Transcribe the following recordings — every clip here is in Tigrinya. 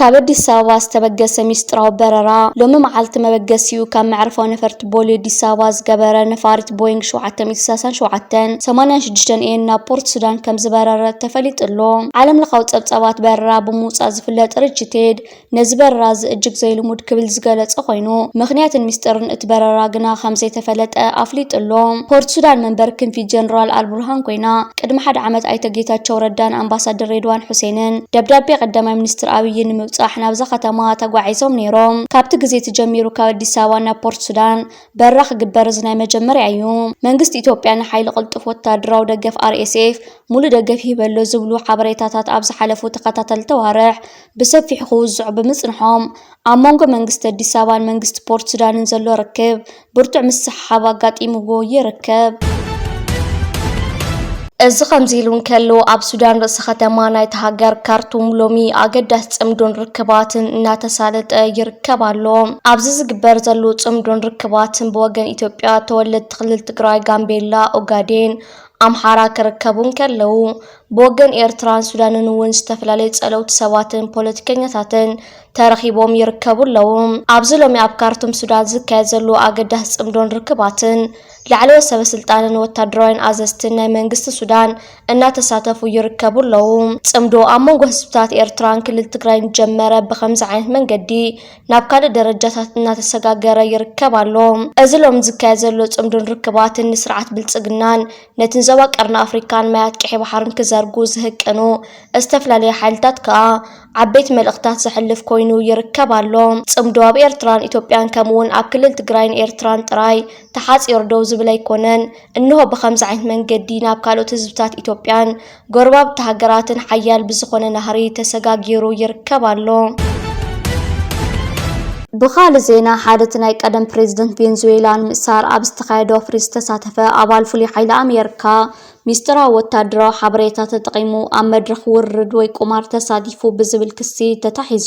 ካብ ኣዲስ ኣበባ ዝተበገሰ ሚስጥራዊ በረራ። ሎሚ መዓልቲ መበገሲኡ ካብ መዕርፎ ነፈርቲ ቦሌ ኣዲስ ኣበባ ዝገበረ ነፋሪት ቦይንግ ሸውዓተ ሚእቲ ሰላሳን ሸውዓተን ሰማንያን ሽዱሽተን ኤን ናብ ፖርት ሱዳን ከም ዝበረረ ተፈሊጡ ኣሎ። ዓለም ለኻዊ ጸብጻባት በረራ ብምውጻእ ዝፍለጥ ሪችቴድ ነዚ በረራ እዚ እጅግ ዘይልሙድ ክብል ዝገለጸ ኮይኑ፣ ምኽንያትን ሚስጥርን እቲ በረራ ግና ከም ዘይተፈለጠ ኣፍሊጡ ኣሎ። ፖርት ሱዳን መንበር ክንፊ ጀነራል ኣልቡርሃን ኮይና፣ ቅድሚ ሓደ ዓመት ኣይተ ጌታቸው ረዳን ኣምባሳደር ሬድዋን ሑሴንን ደብዳቤ ቀዳማይ ሚኒስትር ኣብይ ንምብጻሕ ናብዛ ከተማ ተጓዒዞም ነይሮም። ካብቲ ግዜ እቲ ጀሚሩ ካብ ኣዲስ ኣበባ ናብ ፖርት ሱዳን በረራ ክግበር እዚ ናይ መጀመርያ እዩ። መንግስቲ ኢትዮጵያ ንሓይሊ ቅልጡፍ ወታደራዊ ደገፍ ኣር ኤስ ኤፍ ሙሉእ ደገፍ ይህበሎ ዝብሉ ሓበሬታታት ኣብ ዝሓለፉ ተኸታተልቲ ኣዋርሕ ብሰፊሑ ክውዝዑ ብምጽንሖም፣ ኣብ መንጎ መንግስቲ ኣዲስ ኣበባን መንግስቲ ፖርት ሱዳንን ዘሎ ርክብ ብርቱዕ ምስሕሓብ ኣጋጢምዎ ይርከብ። እዚ ከምዚ ኢሉ እንከሎ፣ ኣብ ሱዳን ርእሰ ከተማ ናይታ ሃገር ካርቱም ሎሚ ኣገዳሲ ጽምዶን ርክባትን እናተሳለጠ ይርከብ ኣሎ። ኣብዚ ዝግበር ዘሎ ጽምዶን ርክባትን ብወገን ኢትዮጵያ ተወለድቲ ክልል ትግራይ፣ ጋምቤላ፣ ኦጋዴን፣ ኣምሓራ ክርከቡ እንከለዉ፣ ብወገን ኤርትራን ሱዳንን እውን ዝተፈላለዩ ጸለውቲ ሰባትን ፖለቲከኛታትን ተረኺቦም ይርከቡ ኣለዉ። ኣብዚ ሎሚ ኣብ ካርቱም ሱዳን ዝካየድ ዘሎ ኣገዳሲ ጽምዶን ርክባትን ላዕለዎት ሰበ ስልጣንን ወታደራውያን ኣዘዝትን ናይ መንግስቲ ሱዳን እናተሳተፉ ይርከቡ ኣለዉ። ጽምዶ ኣብ መንጎ ህዝብታት ኤርትራን ክልል ትግራይን ጀመረ ብኸምዚ ዓይነት መንገዲ ናብ ካልእ ደረጃታት እናተሰጋገረ ይርከብ ኣሎ። እዚ ሎሚ ዝካየድ ዘሎ ጽምዶን ርክባትን ንስርዓት ብልጽግናን ነትን ዞባ ቀርኒ ኣፍሪካን ማያት ቀይሕ ባሕርን ክዘርጉ ዝህቅኑ ዝተፈላለዩ ሓይልታት ከኣ ዓበይቲ መልእኽታት ዘሕልፍ ኮይኑ ይርከብ ኣሎ። ጽምዶ ኣብ ኤርትራን ኢትዮጵያን ከምኡውን ኣብ ክልል ትግራይን ኤርትራን ጥራይ ተሓጺሩ ደው ዝብል ኣይኮነን። እንሆ ብኸምዚ ዓይነት መንገዲ ናብ ካልኦት ህዝብታት ኢትዮጵያን ጎረባብቲ ሃገራትን ሓያል ብዝኾነ ናህሪ ተሰጋጊሩ ይርከብ ኣሎ። ብኻልእ ዜና፣ ሓደ እቲ ናይ ቀደም ፕሬዝደንት ቬንዙዌላ ንምእሳር ኣብ ዝተኻየደ ወፍሪ ዝተሳተፈ ኣባል ፍሉይ ሓይሊ ኣሜሪካ፣ ሚስጥራዊ ወታደራዊ ሓበሬታ ተጠቒሙ ኣብ መድረኽ ውርርድ ወይ ቁማር ተሳቲፉ ብዝብል ክሲ ተታሒዙ።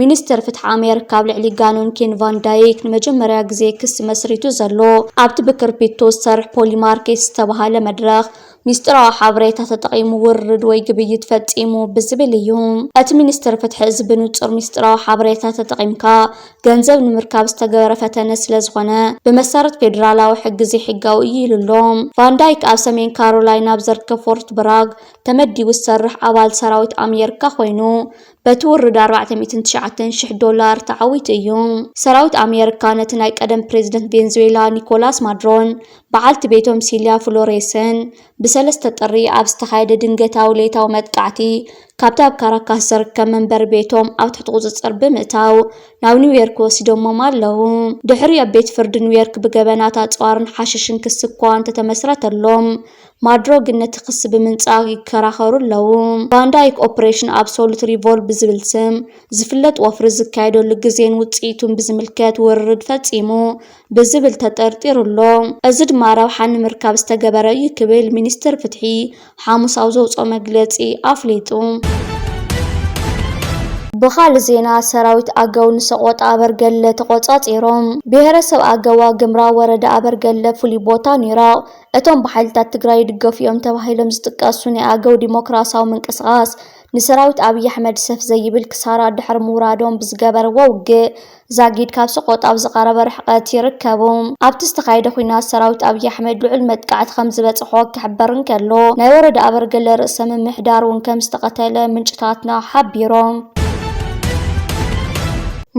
ሚኒስትር ፍትሒ ኣሜሪካ ኣብ ልዕሊ ጋኖን ኬን ቫን ዳይክ ንመጀመርያ ግዜ ክሲ መስሪቱ ዘሎ፣ ኣብቲ ብክሪፕቶ ዝሰርሕ ፖሊማርኬት ዝተባህለ መድረኽ ሚስጥራዊ ሓበሬታ ተጠቒሙ ውርርድ ወይ ግብይት ፈጺሙ ብዝብል እዩ። እቲ ሚኒስትር ፍትሒ፣ እዚ ብንጹር ሚስጥራዊ ሓበሬታ ተጠቒምካ ገንዘብ ንምርካብ ዝተገበረ ፈተነ ስለ ዝኾነ፣ ብመሰረት ፌደራላዊ ሕጊ ዘይሕጋዊ እዩ ኢሉ ኣሎ። ቫን ዳይክ ኣብ ሰሜን ካሮላይና ኣብ ዝርከብ ፎርት ብራግ ተመዲቡ ዝሰርሕ ኣባል ሰራዊት ኣሜሪካ ኮይኑ፣ በቲ ውርድ ኣርባዕተ ሚእትን ትሽዓተን ሽሕ ዶላር ተዓዊቱ እዩ። ሰራዊት ኣሜሪካ ነቲ ናይ ቀደም ፕሬዝደንት ቬንዙዌላ ኒኮላስ ማድሮን በዓልቲ ቤቶም ሲልያ ፍሎሬስን ብሰለስተ ጥሪ ኣብ ዝተኻየደ ድንገታዊ ለይታዊ መጥቃዕቲ፣ ካብቲ ኣብ ካራካስ ዝርከብ መንበሪ ቤቶም ኣብ ትሕቲ ቁጽጽር ብምእታው ናብ ኒውዮርክ ወሲዶሞም ኣለዉ። ድሕሪ ኣብ ቤት ፍርዲ ኒውዮርክ ብገበናት ኣጽዋርን ሓሽሽን ክሲ እኳ እንተተመስረተሎም፣ ማድሮ ግን ነቲ ክሲ ብምንጻግ ይከራኸሩ ኣለዉ። ቫን ዳይክ ኦፕሬሽን ኣብሶሉት ሪቮልቭ ብዝብል ስም ዝፍለጥ ወፍሪ ዝካየደሉ ግዜን ውጽኢቱን ብዝምልከት ውርርድ ፈጺሙ ብዝብል ተጠርጢሩ ኣሎ። እዚ ድማ ረብሓ ንምርካብ ዝተገበረ እዩ ክብል ሚኒስትር ፍትሒ ሓሙስ ኣብ ዘውፅኦ መግለፂ ኣፍሊጡ። ብኻልእ ዜና፣ ሰራዊት ኣገው ንሰቆጣ ኣበርገለ ተቆጻጺሮም። ብሄረሰብ ኣገው ዋግምራ ወረዳ ኣበርገለ ፍሉይ ቦታ ኒራቕ፣ እቶም ብሓይልታት ትግራይ ይድገፉ እዮም ተባሂሎም ዝጥቀሱ ናይ ኣገው ዲሞክራሲያዊ ምንቅስቓስ ንሰራዊት ኣብይ ኣሕመድ ሰፍ ዘይብል ክሳራ ድሕሪ ምውራዶም ብዝገበርዎ ውግእ ዛጊድ ካብ ሰቆጣ ኣብ ዝቐረበ ርሕቀት ይርከቡ። ኣብቲ ዝተኻየደ ኲናት ሰራዊት ኣብይ ኣሕመድ ልዑል መጥቃዕቲ ከም ዝበፅሖ ክሕበር እንከሎ፣ ናይ ወረዳ ኣበርገለ ርእሰ ምምሕዳር እውን ከም ዝተቐተለ ምንጭታትና ሓቢሮም።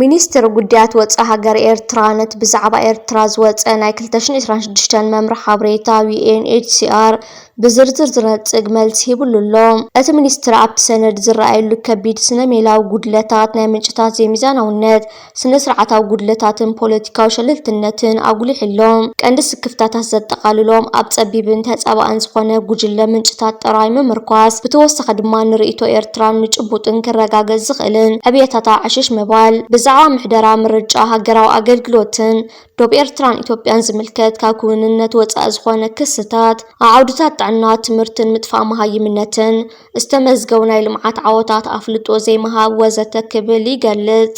ሚኒስትር ጉዳያት ወፃኢ ሃገር ኤርትራ ነቲ ብዛዕባ ኤርትራ ዝወፀ ናይ ክልተ ሽሕን ዕስራን ሽዱሽተን መምርሒ ሓበሬታ ዩ ኤን ኤች ሲ ኣር ብዝርዝር ዝነጽግ መልሲ ሂብሉ ኣሎ። እቲ ሚኒስትር ኣብቲ ሰነድ ዝረኣየሉ ከቢድ ስነ ሜላዊ ጉድለታት፣ ናይ ምንጭታት ዘይሚዛናውነት፣ ስነ ስርዓታዊ ጉድለታትን ፖለቲካዊ ሸለልትነትን ኣጉሊሑ ኣሎ። ቀንዲ ስክፍታታት ዘጠቓልሎም ኣብ ጸቢብን ተጻባእን ዝኾነ ጉጅለ ምንጭታት ጥራይ ምምርኳስ፣ ብተወሳኺ ድማ ንርእይቶ ኤርትራን ንጭቡጥን ክረጋገጽ ዝኽእልን ዕብየታታ ዕሽሽ ምባል፣ ብዛዕባ ምሕደራ ምርጫ ሃገራዊ ኣገልግሎትን ዶብ ኤርትራን ኢትዮጵያን ዝምልከት ካብ ክውንነት ወጻኢ ዝኾነ ክስታት፣ ኣብ ዓውድታት ጥዕና፣ ትምህርትን ምጥፋእ መሃይምነትን ዝተመዝገቡ ናይ ልምዓት ዓወታት ኣፍልጦ ዘይምሃብ ወዘተ ክብል ይገልጽ።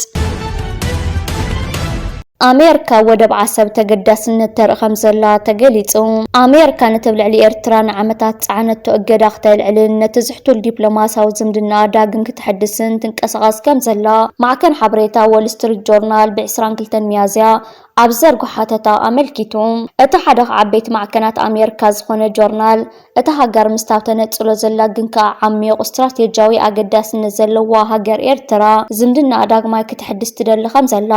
ኣሜሪካ ወደብ ዓሰብ ተገዳስነት ተርኢ ከም ዘላ ተገሊጹ። ኣሜሪካ ነቲ ኣብ ልዕሊ ኤርትራ ንዓመታት ጸዓነቶ እገዳ ክተልዕልን ነቲ ዝሕቱል ዲፕሎማሲያዊ ዝምድና ዳግም ክትሕድስን ትንቀሳቐስ ከም ዘላ ማዕከን ሓበሬታ ዎል ስትሪት ጆርናል ብ ዕስራን ክልተን ሚያዝያ ኣብ ዘርጎ ሓተታ ኣመልኪቱ። እቲ ሓደ ካብ ዓበይቲ ማዕከናት ኣሜሪካ ዝኾነ ጆርናል፣ እታ ሃገር ምስታ ተነጽሎ ዘላ ግን ከኣ ዓሚቕ ስትራቴጂያዊ ኣገዳስነት ዘለዋ ሃገር ኤርትራ ዝምድና ዳግማይ ክትሕድስ ትደሊ ከም ዘላ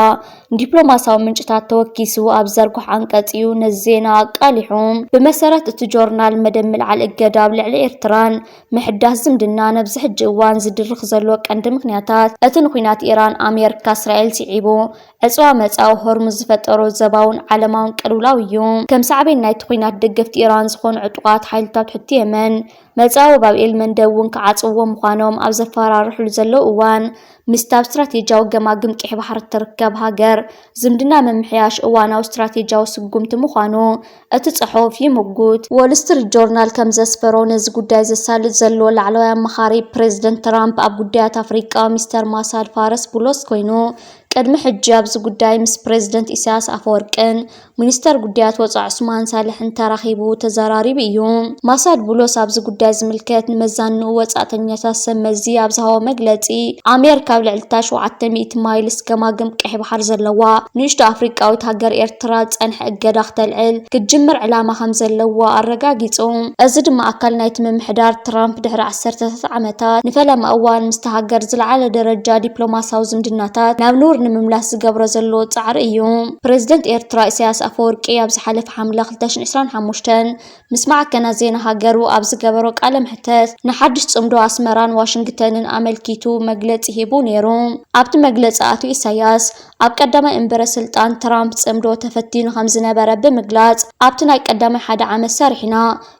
ዲፕሎማሲያዊ ምንጭታት ተወኪሱ ኣብ ዘርጎሕ ዓንቀጽ እዩ ነዚ ዜና ኣቃሊሑ። ብመሰረት እቲ ጆርናል፣ መደብ ምልዓል እገዳ ኣብ ልዕሊ ኤርትራን ምሕዳስ ዝምድና ነብዚ ሕጂ እዋን ዝድርኽ ዘሎ ቀንዲ ምኽንያታት እቲ ንኲናት ኢራን ኣሜሪካ እስራኤል ስዒቡ ዕጽዋ መጻኢ ሆርሙዝ ዝፈጠሮ ዘባውን ዓለማውን ቅልውላው እዩ። ከም ሳዕቤን ናይቲ ኲናት ደገፍቲ ኢራን ዝኾኑ ዕጡቓት ሓይልታት ሕቲ የመን መጻኢ ባብ ኤል መንደብ እውን ክዓጽውዎ ምዃኖም ኣብ ዘፈራርሕሉ ዘለዉ እዋን፣ ምስቲ ኣብ ስትራቴጂያዊ ገማግም ቀይሕ ባሕሪ እትርከብ ሃገር ዝምድና ምምሕያሽ እዋናዊ ስትራቴጂያዊ ስጉምቲ ምዃኑ እቲ ጽሑፍ ይምጉት። ዎል ስትሪት ጆርናል ከም ዘስፈሮ፣ ነዚ ጉዳይ ዘሳልጥ ዘሎ ላዕለዋይ ኣማኻሪ ፕሬዚደንት ትራምፕ ኣብ ጉዳያት ኣፍሪቃ ሚስተር ማሳድ ፋረስ ቡሎስ ኮይኑ፣ ቅድሚ ሕጂ ኣብዚ ጉዳይ ምስ ፕሬዚደንት ኢሳያስ ኣፈወርቅን ሚኒስተር ጉዳያት ወጻኢ ዑስማን ሳልሕን ተራኺቡ ተዘራሪቡ እዩ። ማሳድ ቡሎስ ኣብዚ ጉዳይ ዝምልከት ንመዛንኡ ወጻእተኛታት ሰብ መዚ ኣብ ዝሃቦ መግለጺ፣ ኣሜሪካ ኣብ ልዕሊ እታ ሸውዓተ ሚእቲ ማይልስ ገማግም ቀይሕ ባሕሪ ዘለዋ ንእሽቶ ኣፍሪቃዊት ሃገር ኤርትራ ዝጸንሐ እገዳ ክተልዕል ክትጅምር ዕላማ ከም ዘለዋ ኣረጋጊጹ። እዚ ድማ ኣካል ናይቲ ምምሕዳር ትራምፕ ድሕሪ ዓሰርተታት ዓመታት ንፈለማ እዋን ምስታ ሃገር ዝለዓለ ደረጃ ዲፕሎማሲያዊ ዝምድናታት ናብ ንቡር ንምምላስ ዝገብሮ ዘሎ ጻዕሪ እዩ። ፕሬዚደንት ኤርትራ ኢሳያስ ኣፈወርቂ ኣብ ዝሓለፈ ሓምለ ክልተ ሽሕን ዕስራን ሓሙሽተን ምስ ማዕከናት ዜና ሃገሩ ኣብ ዝገበሮ ቃለ መሕተት፣ ንሓድሽ ጽምዶ ኣስመራን ዋሽንግተንን ኣመልኪቱ መግለጺ ሂቡ ነይሩ። ኣብቲ መግለጺ ኣቶ ኢሳያስ፣ ኣብ ቀዳማይ እምበረ ስልጣን ትራምፕ ጽምዶ ተፈቲኑ ከም ዝነበረ ብምግላጽ፣ ኣብቲ ናይ ቀዳማይ ሓደ ዓመት ሰሪሕና፣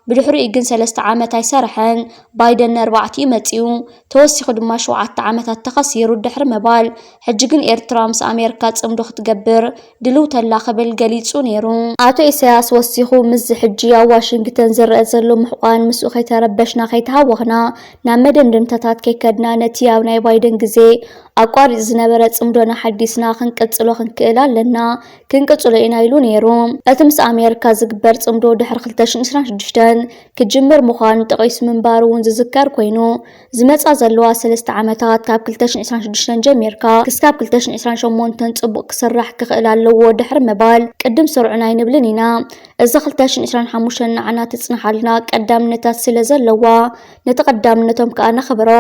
ብድሕሪኡ ግን ሰለስተ ዓመት ኣይሰረሐን። ባይደን ነርባዕቲኡ መጺኡ፣ ተወሲኹ ድማ ሸውዓተ ዓመታት ተኸሲሩ ድሕሪ ምባል፣ ሕጂ ግን ኤርትራ ምስ ኣሜሪካ ጽምዶ ክትገብር ድልውቲ ኣላ ክብል ገሊጹ ነይሩ። ኣቶ ኢሳያስ ወሲኹ፣ ምስዚ ሕጂ ኣብ ዋሽንግተን ዝረኣ ዘሎ ምሕቋን፣ ምስኡ ከይተረበሽና ከይተሃወኽና፣ ናብ መደምደምታታት ከይከድና፣ ነቲ ኣብ ናይ ባይደን ግዜ ኣቋሪጹ ዝነበረ ጽምዶና ሓዲስና ክንቅጽሎ ክንክእል ኣለና፣ ክንቅጽሎ ኢና ኢሉ ነይሩ። እቲ ምስ ኣሜሪካ ዝግበር ጽምዶ ድሕሪ ክልተ ሽሕን ዕስራን ሽዱሽተን ክጅምር ምዃኑ ጠቒሱ ምንባሩ እውን ዝዝከር ኮይኑ፣ ዝመጻ ዘለዋ ሰለስተ ዓመታት ካብ ክልተ ሽሕን ዕስራን ሽዱሽተን ጀሚርካ ክስካብ ክልተ ሽሕን ዕስራን ሸሞንተን ጽቡቕ ክስራሕ ክኽእል ኣለዎ ድሕሪ ምባል፣ ቅድም ስርዑን ኣይንብልን ኢና። እዚ ክልተ ሽሕን ዕስራን ሓሙሽተን ንዓና ትጽንሓልና ቀዳምነታት ስለ ዘለዋ፣ ነቲ ቀዳምነቶም ከኣ ነኽብሮ።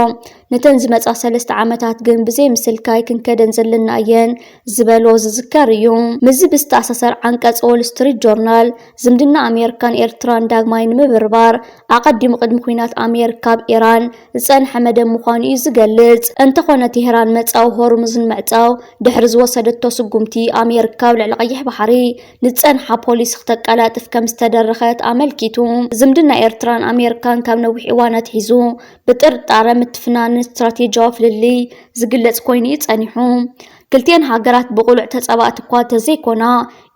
ነተን ዝመጻ ሰለስተ ዓመታት ግን ብዘይ ምስልካይ ክንከደን ዘለና እየን ዝበሎ ዝዝከር እዩ። ምስዚ ብዝተኣሳሰር ዓንቀጽ ዎል ስትሪት ጆርናል፣ ዝምድና ኣሜሪካን ኤርትራን ዳግማይ ንምብርባር፣ ኣቐዲሙ ቅድሚ ኲናት ኣሜሪካ ኣብ ኢራን ዝጸንሐ መደብ ምዃኑ እዩ ዝገልጽ። እንተኾነ፣ ቴህራን መጻኢ ሆርሙዝ ንምዕጻው ድሕሪ ዝወሰደቶ ስጉምቲ፣ ኣሜሪካ ኣብ ልዕሊ ቀይሕ ባሕሪ ንዝጸንሓ ፖሊሲ ክተቀላጥፍ ከም ዝተደረኸት ኣመልኪቱ። ዝምድና ኤርትራን ኣሜሪካን ካብ ነዊሕ እዋን ኣትሒዙ ብጥርጣረ ምትፍናንን ስትራቴጂያዊ ፍልልይ ዝግለጽ ኮይኑ እዩ ጸኒሑ። ክልቲኤን ሃገራት ብቕሉዕ ተጻባእቲ እኳ እንተዘይኮና፣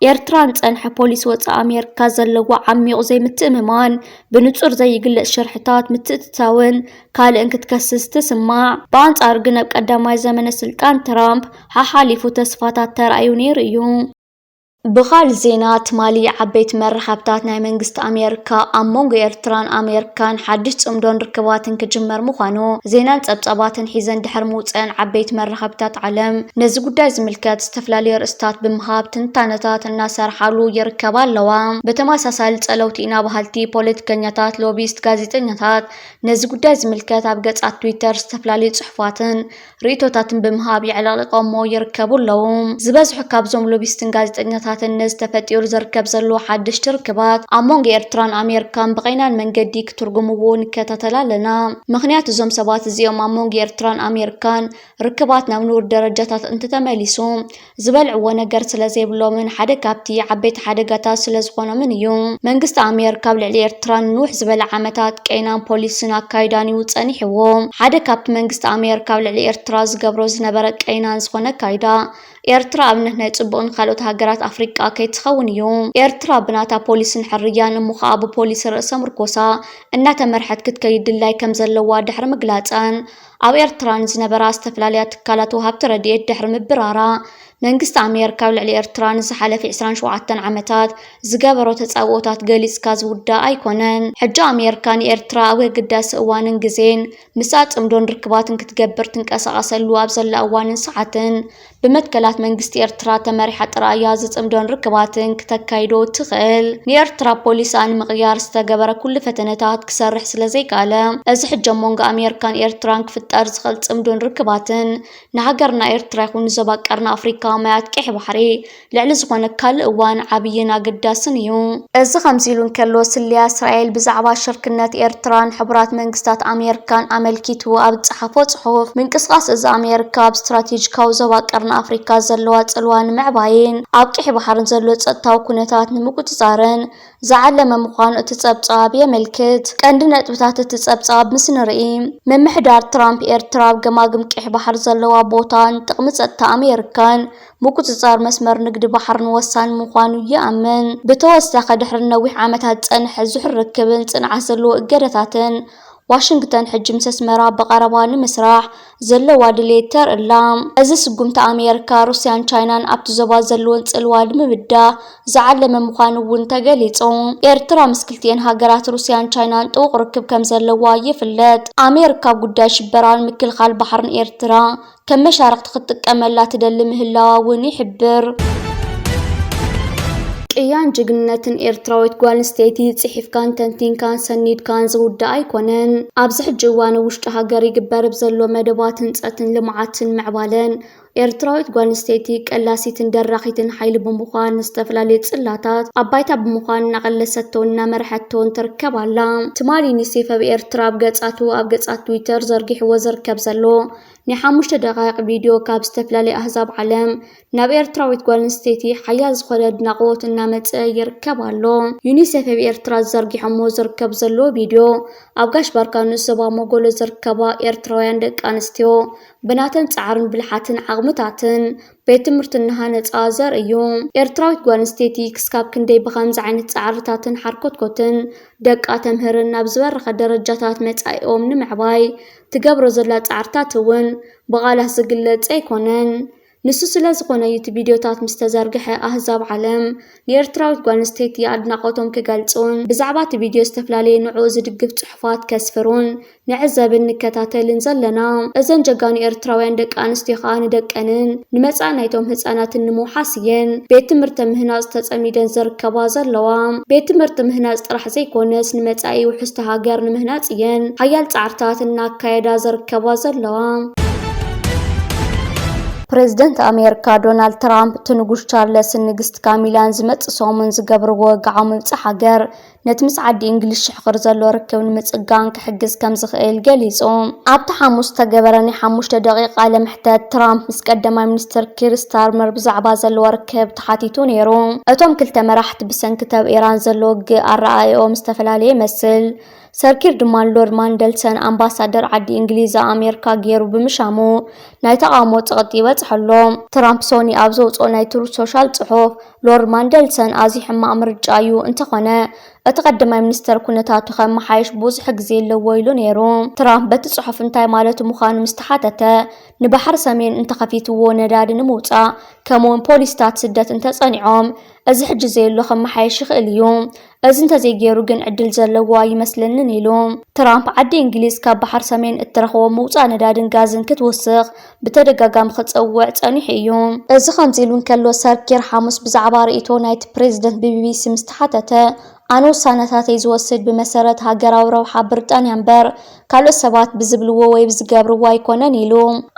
ኤርትራ ንጸንሐ ፖሊሲ ወጻኢ ኣሜሪካ ዘለዋ ዓሚቑ ዘይምትእምማን፣ ብንጹር ዘይግለጽ ሽርሕታት ምትእትታውን ካልእን ክትከስስ ትስማዕ። ብኣንጻሩ ግን፣ ኣብ ቀዳማይ ዘመነ ስልጣን ትራምፕ ሓሓሊፉ ተስፋታት ተራእዩ ነይሩ እዩ። ብኻልእ ዜና፣ ትማሊ ዓበይቲ መራኸብታት ናይ መንግስቲ ኣሜሪካ ኣብ መንጎ ኤርትራን ኣሜሪካን ሓድሽ ጽምዶን ርክባትን ክጅመር ምዃኑ ዜናን ጸብጻባትን ሒዘን ድሕሪ ምውጸአን፣ ዓበይቲ መራኸብታት ዓለም ነዚ ጉዳይ ዝምልከት ዝተፈላለዩ ርእስታት ብምሃብ ትንታነታት እናሰርሓሉ ይርከባ ኣለዋ። ብተመሳሳሊ፣ ጸለውቲ ኢና በሃልቲ ፖለቲከኛታት፣ ሎቢስት፣ ጋዜጠኛታት ነዚ ጉዳይ ዝምልከት ኣብ ገጻት ትዊተር ዝተፈላለዩ ጽሑፋትን ርእይቶታትን ብምሃብ የዕለቕሊቖሞ ይርከቡ ኣለዉ። ዝበዝሑ ካብዞም ሎቢስትን ጋዜጠኛታትን ነዚ ተፈጢሩ ዝርከብ ዘሎ ሓደሽቲ ርክባት ኣብ መንጎ ኤርትራን ኣሜሪካን ብቐይናን መንገዲ ክትርጉምዎ ንከታተል ኣለና። ምኽንያቱ እዞም ሰባት እዚኦም ኣብ መንጎ ኤርትራን ኣሜሪካን ርክባት ናብ ንቡር ደረጃታት እንተተመሊሱ ዝበልዕዎ ነገር ስለ ዘይብሎምን ሓደ ካብቲ ዓበይቲ ሓደጋታት ስለ ዝኾኖምን እዩ። መንግስቲ ኣሜሪካ ኣብ ልዕሊ ኤርትራ ንንውሕ ዝበለ ዓመታት ቀይናን ፖሊስን ኣካይዳን እዩ ጸኒሕዎ። ሓደ ካብቲ መንግስቲ ኣሜሪካ ኣብ ልዕሊ ኤርትራ ዝገብሮ ዝነበረ ቀይናን ዝኾነ ኣካይዳ፣ ኤርትራ ኣብነት ናይ ጽቡቕ ንኻልኦት ሃገራት ኣፍሪቃ ከይትኸውን እዩ። ኤርትራ ብናታ ፖሊስን ሕርያን፣ እሞ ኸኣ ብፖሊሲ ርእሰ ምርኮሳ እናተመርሐት ክትከይድ ድላይ ከም ዘለዋ ድሕሪ ምግላጸን፣ ኣብ ኤርትራ ንዝነበራ ዝተፈላለያ ትካላት ወሃብቲ ረድኤት ድሕሪ ምብራራ፣ መንግስቲ ኣሜሪካ ኣብ ልዕሊ ኤርትራ ንዝሓለፈ ዕስራን ሸውዓተን ዓመታት ዝገበሮ ተጻብኦታት ገሊጽካ ዝውዳእ ኣይኮነን። ሕጂ ኣሜሪካ ንኤርትራ ኣብ ኣገዳሲ እዋንን ግዜን ምስኣ ጽምዶን ርክባትን ክትገብር ትንቀሳቐሰሉ ኣብ ዘላ እዋንን ሰዓትን፣ ብመትከላት መንግስቲ ኤርትራ ተመሪሓ ጥራይ እያ እዚ ጽምዶን ርክባትን ክተካይዶ እትኽእል። ንኤርትራ ፖሊሳ ንምቕያር ዝተገበረ ኩሉ ፈተነታት ክሰርሕ ስለ ዘይከኣለ፣ እዚ ሕጂ ኣብ መንጎ ኣሜሪካን ኤርትራን ክፍጠር ዝኽእል ጽምዶን ርክባትን ንሃገርና ኤርትራ ይኹን ንዞባ ቀርኒ ኣፍሪካ ማያት ቀይሕ ባሕሪ ልዕሊ ዝኾነ ካልእ እዋን ዓብይን ኣገዳስን እዩ። እዚ ከምዚ ኢሉ እንከሎ፣ ስለያ እስራኤል ብዛዕባ ሽርክነት ኤርትራን ሕቡራት መንግስታት ኣሜሪካን ኣመልኪቱ ኣብ ዝጸሓፎ ጽሑፍ፣ ምንቅስቓስ እዚ ኣሜሪካ ኣብ ስትራቴጂካዊ ዞባ ቀርኒ ኣፍሪካ ዘለዋ ጽልዋ ንምዕባይን ኣብ ቀይሕ ባሕርን ዘሎ ጸጥታዊ ኩነታት ንምቁጽጻርን ዝዓለመ ምዃኑ እቲ ጸብጻብ የመልክት። ቀንዲ ነጥብታት እቲ ጸብጻብ ምስ ንርኢ፣ ምምሕዳር ትራምፕ ኤርትራ ኣብ ገማግም ቀይሕ ባሕሪ ዘለዋ ቦታን ጥቕሚ ጸጥታ ኣሜሪካን ምቁጽጻር መስመር ንግዲ ባሕርን ወሳኒ ምዃኑ ይኣምን። ብተወሳኺ፣ ድሕሪ ነዊሕ ዓመታት ዝጸንሐ ዝሑል ርክብን ጽንዓት ዘለዎ እገዳታትን፣ ዋሽንግተን ሕጂ ምስ ኣስመራ ብቐረባ ንምስራሕ ዘለዋ ድሌት ተርኢ ኣላ። እዚ ስጉምቲ ኣሜሪካ፣ ሩስያን ቻይናን ኣብቲ ዞባ ዘለወን ጽልዋ ንምብዳህ ዝዓለመ ምዃኑ እውን ተገሊጹ። ኤርትራ ምስ ክልቲኤን ሃገራት ሩስያን ቻይናን ጥቡቕ ርክብ ከም ዘለዋ ይፍለጥ። ኣሜሪካ ኣብ ጉዳይ ሽበራን ምክልኻል ባሕርን ኤርትራ ከም መሻርኽቲ ክትጥቀመላ ትደሊ ምህላዋ እውን ይሕብር። ቅያን ጅግንነትን ኤርትራዊት ጓል ኣንስተይቲ ጽሒፍካን ተንቲንካን ሰኒድካን ዝውዳእ ኣይኮነን። ኣብዚ ሕጂ እዋን ውሽጢ ሃገር ይግበር ብዘሎ መደባት ህንጸትን ልምዓትን ምዕባለን፣ ኤርትራዊት ጓል ኣንስተይቲ ቀላሲትን ደራኺትን ሓይሊ ብምዃን፣ ዝተፈላለዩ ጽላታት ኣብ ባይታ ብምዃን እናቐለሰቶን እናመርሐቶን ትርከብ ኣላ። ትማሊ ዩኒሴፍ ኣብ ኤርትራ ኣብ ገጻቱ ኣብ ገጻት ትዊተር ዘርጊሕዎ ዝርከብ ዘሎ ናይ ሓሙሽተ ደቓይቕ ቪድዮ፣ ካብ ዝተፈላለዩ ኣህዛብ ዓለም ናብ ኤርትራዊት ጓል ኣንስተይቲ ሓያል ዝኾነ ኣድናቖት እናመጸ ይርከብ ኣሎ። ዩኒሴፍ ኣብ ኤርትራ ዘርጊሖሞ ዝርከብ ዘሎ ቪድዮ፣ ኣብ ጋሽ ባርካ ንኡስ ዞባ ሞጎሎ ዝርከባ ኤርትራውያን ደቂ ኣንስትዮ ብናተን ጻዕርን ብልሓትን ዓቕምታትን ቤት ትምህርቲ እናሃነጻ ዘርኢ እዩ። ኤርትራዊት ጓል ኣንስተይቲ ክስካብ ክንደይ ብኸምዚ ዓይነት ጻዕርታትን ሓርኮትኮትን ደቃ ተምህርን ናብ ዝበረኸ ደረጃታት መጻኢኦም ንምዕባይ ትገብሮ ዘላ ጻዕርታት እውን ብቓላት ዝግለጽ ኣይኮነን። ንሱ ስለ ዝኾነ እዩ እቲ ቪድዮታት ምስ ተዘርግሐ ኣህዛብ ዓለም ንኤርትራዊት ጓል ኣንስተይቲ ኣድናቖቶም ክገልጹን ብዛዕባ እቲ ቪድዮ ዝተፈላለየ ንዕኡ ዝድግፍ ጽሑፋት ከስፍሩን ንዕዘብን ንከታተልን ዘለና። እዘን ጀጋኑ ኤርትራውያን ደቂ ኣንስትዮ ከኣ ንደቀንን ንመጻኢ ናይቶም ህጻናትን ንምውሓስ እየን ቤት ትምህርቲ ምህናጽ ተጸሚደን ዝርከባ ዘለዋ። ቤት ትምህርቲ ምህናጽ ጥራሕ ዘይኮነስ ንመጻኢ ውሕስቲ ሃገር ንምህናጽ እየን ሓያል ጻዕርታት እናካየዳ ዝርከባ ዘለዋ። ፕሬዝደንት ኣሜሪካ ዶናልድ ትራምፕ እቲ ንጉስ ቻርለስን ንግስቲ ካሚላን ዝመጽእ ሰሙን ዝገብርዎ ወግዓዊ ምብጻሕ ሃገር ነቲ ምስ ዓዲ እንግሊዝ ሽሕኽር ዘሎ ርክብ ንምጽጋን ክሕግዝ ከም ዝኽእል ገሊጹ። ኣብቲ ሓሙስ ዝተገበረ ናይ ሓሙሽተ ደቂቕ ቃለ መሕተት፣ ትራምፕ ምስ ቀዳማይ ሚኒስትር ኪር ስታርመር ብዛዕባ ዘለዎ ርክብ ተሓቲቱ ነይሩ። እቶም ክልተ መራሕቲ ብሰንኪ ኣብ ኢራን ዘሎ ውግእ ኣረኣእያኦም ዝተፈላለየ ይመስል። ሰር ኪር ድማ ንሎርድ ማንደልሰን ኣምባሳደር ዓዲ እንግሊዝ ኣብ ኣሜሪካ ገይሩ ብምሻሙ ናይ ተቓውሞ ጸቕጢ ይበጽሖ ኣሎ። ትራምፕ ሶኒ ኣብ ዘውጽኦ ናይ ትሩዝ ሶሻል ጽሑፍ፣ ሎርድ ማንደልሰን ኣዝዩ ሕማቕ ምርጫ እዩ፣ እንተኾነ እቲ ቀዳማይ ሚኒስተር ኩነታቱ ከመሓይሽ ብዙሕ ግዜ ኣለዎ ኢሉ ነይሩ። ትራምፕ በቲ ጽሑፍ እንታይ ማለቱ ምዃኑ ምስ ተሓተተ፣ ንባሕሪ ሰሜን እንተኸፊትዎ ነዳዲ ንምውጻእ፣ ከምኡውን ፖሊሲታት ስደት እንተጸኒዖም፣ እዚ ሕጂ ዘየሎ ከመሓይሽ ይኽእል እዩ። እዚ እንተዘይገይሩ ግን ዕድል ዘለዎ ኣይመስለንን ኢሉ። ትራምፕ ዓዲ እንግሊዝ ካብ ባሕሪ ሰሜን እትረኽቦ ምውጻእ ነዳድን ጋዝን ክትውስኽ ብተደጋጋሚ ክጸውዕ ጸኒሑ እዩ። እዚ ከምዚ ኢሉ እንከሎ፣ ሰር ኪር ሓሙስ ብዛዕባ ርእይቶ ናይቲ ፕሬዝደንት ብቢቢሲ ምስ ተሓተተ፣ ኣነ ውሳነታተይ ዝወስድ ብመሰረት ሃገራዊ ረብሓ ብሪጣንያ እምበር ካልኦት ሰባት ብዝብልዎ ወይ ብዝገብርዎ ኣይኮነን ኢሉ።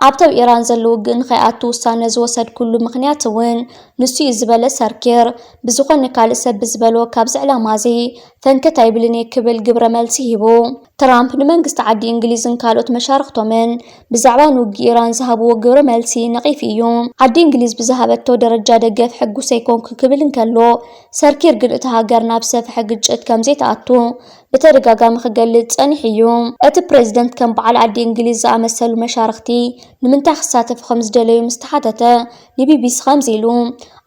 ኣብቲ ኣብ ኢራን ዘሎ ውግእ ንኸይኣቱ ውሳነ ዝወሰድኩሉ ምኽንያት እውን ንሱ እዩ ዝበለ ሰር ኪር፣ ብዝኾነ ካልእ ሰብ ብዝበሎ ካብዚ ዕላማ እዚ ፈንከት ኣይብልን እየ ክብል ግብረ መልሲ ሂቡ። ትራምፕ ንመንግስቲ ዓዲ እንግሊዝን ካልኦት መሻርኽቶምን ብዛዕባ ንውግእ ኢራን ዝሃብዎ ግብረ መልሲ ነቒፉ እዩ። ዓዲ እንግሊዝ ብዝሃበቶ ደረጃ ደገፍ ሕጉስ ኣይኮንኩ ክብል እንከሎ፣ ሰር ኪር ግን እታ ሃገር ናብ ዝሰፍሐ ግጭት ከም ዘይትኣቱ ብተደጋጋሚ ክገልጽ ጸኒሑ እዩ። እቲ ፕሬዝደንት ከም በዓል ዓዲ እንግሊዝ ዝኣመሰሉ መሻርኽቲ ንምንታይ ክሳተፉ ከም ዝደለዩ ምስ ተሓተተ፣ ንቢቢሲ ከምዚ ኢሉ፣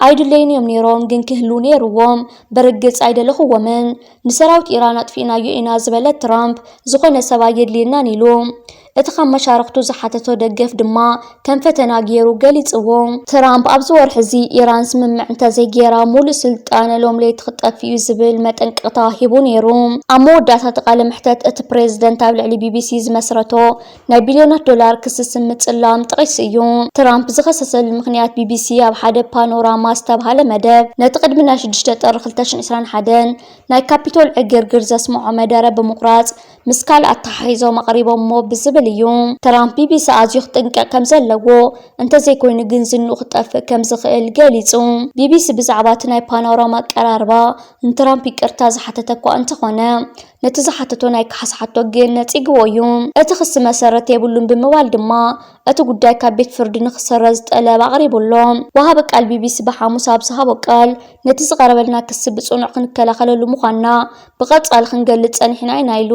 ኣይድለዩን እዮም ነይሮም፣ ግን ክህልዉ ነይርዎም። ብርግጽ ኣይደለኽዎምን። ንሰራዊት ኢራን ኣጥፊእናዮ ኢና ዝበለ ትራምፕ፣ ዝኾነ ሰብ ኣየድልየናን ኢሉ። እቲ ካብ መሻርኽቱ ዝሓተቶ ደገፍ ድማ ከም ፈተና ገይሩ ገሊጽዎ። ትራምፕ ኣብዚ ወርሒ እዚ ኢራን ስምምዕ እንተዘይገይራ ሙሉእ ስልጣነ ሎም ለይቲ ክጠፍእ እዩ ዝብል መጠንቀቕታ ሂቡ ነይሩ። ኣብ መወዳእታ እቲ ቃለ መሕተት እቲ ፕሬዝደንት ኣብ ልዕሊ ቢቢሲ ዝመስረቶ ናይ ቢልዮናት ዶላር ክሲ ስም ምጽላም ጠቒሱ እዩ። ትራምፕ ዝኸሰሰሉ ምኽንያት ቢቢሲ ኣብ ሓደ ፓኖራማ ዝተባህለ መደብ ነቲ ቅድሚ ናይ ሽዱሽተ ጥሪ ክልተ ሽሕን ዕስራን ሓደን ናይ ካፒቶል ዕግርግር ዘስምዖ መደረ ብምቑራጽ ምስ ካልእ ኣተሓሒዞም ኣቕሪቦሞ ብዝብል እዩ። ትራምፕ ቢቢሲ ኣዝዩ ክጥንቀቕ ከም ዘለዎ እንተዘይኮይኑ ግን ዝንኡ ክጠፍእ ከም ዝኽእል ገሊጹ። ቢቢሲ ብዛዕባ እቲ ናይ ፓኖራማ ኣቀራርባ ንትራምፕ ይቅርታ ዝሓተተ እኳ እንተኾነ ነቲ ዝሓተቶ ናይ ክሓስ ሓቶ ግን ነጺግዎ እዩ። እቲ ክሲ መሰረት የብሉን ብምባል ድማ እቲ ጉዳይ ካብ ቤት ፍርዲ ንክሰረዝ ጠለብ ኣቕሪቡ ኣሎ። ወሃቢ ቃል ቢቢሲ ብሓሙስ ኣብ ዝሃቦ ቃል ነቲ ዝቐረበልና ክሲ ብጽኑዕ ክንከላኸለሉ ምዃንና ብቐጻሊ ክንገልጽ ጸኒሕና ኢና ኢሉ።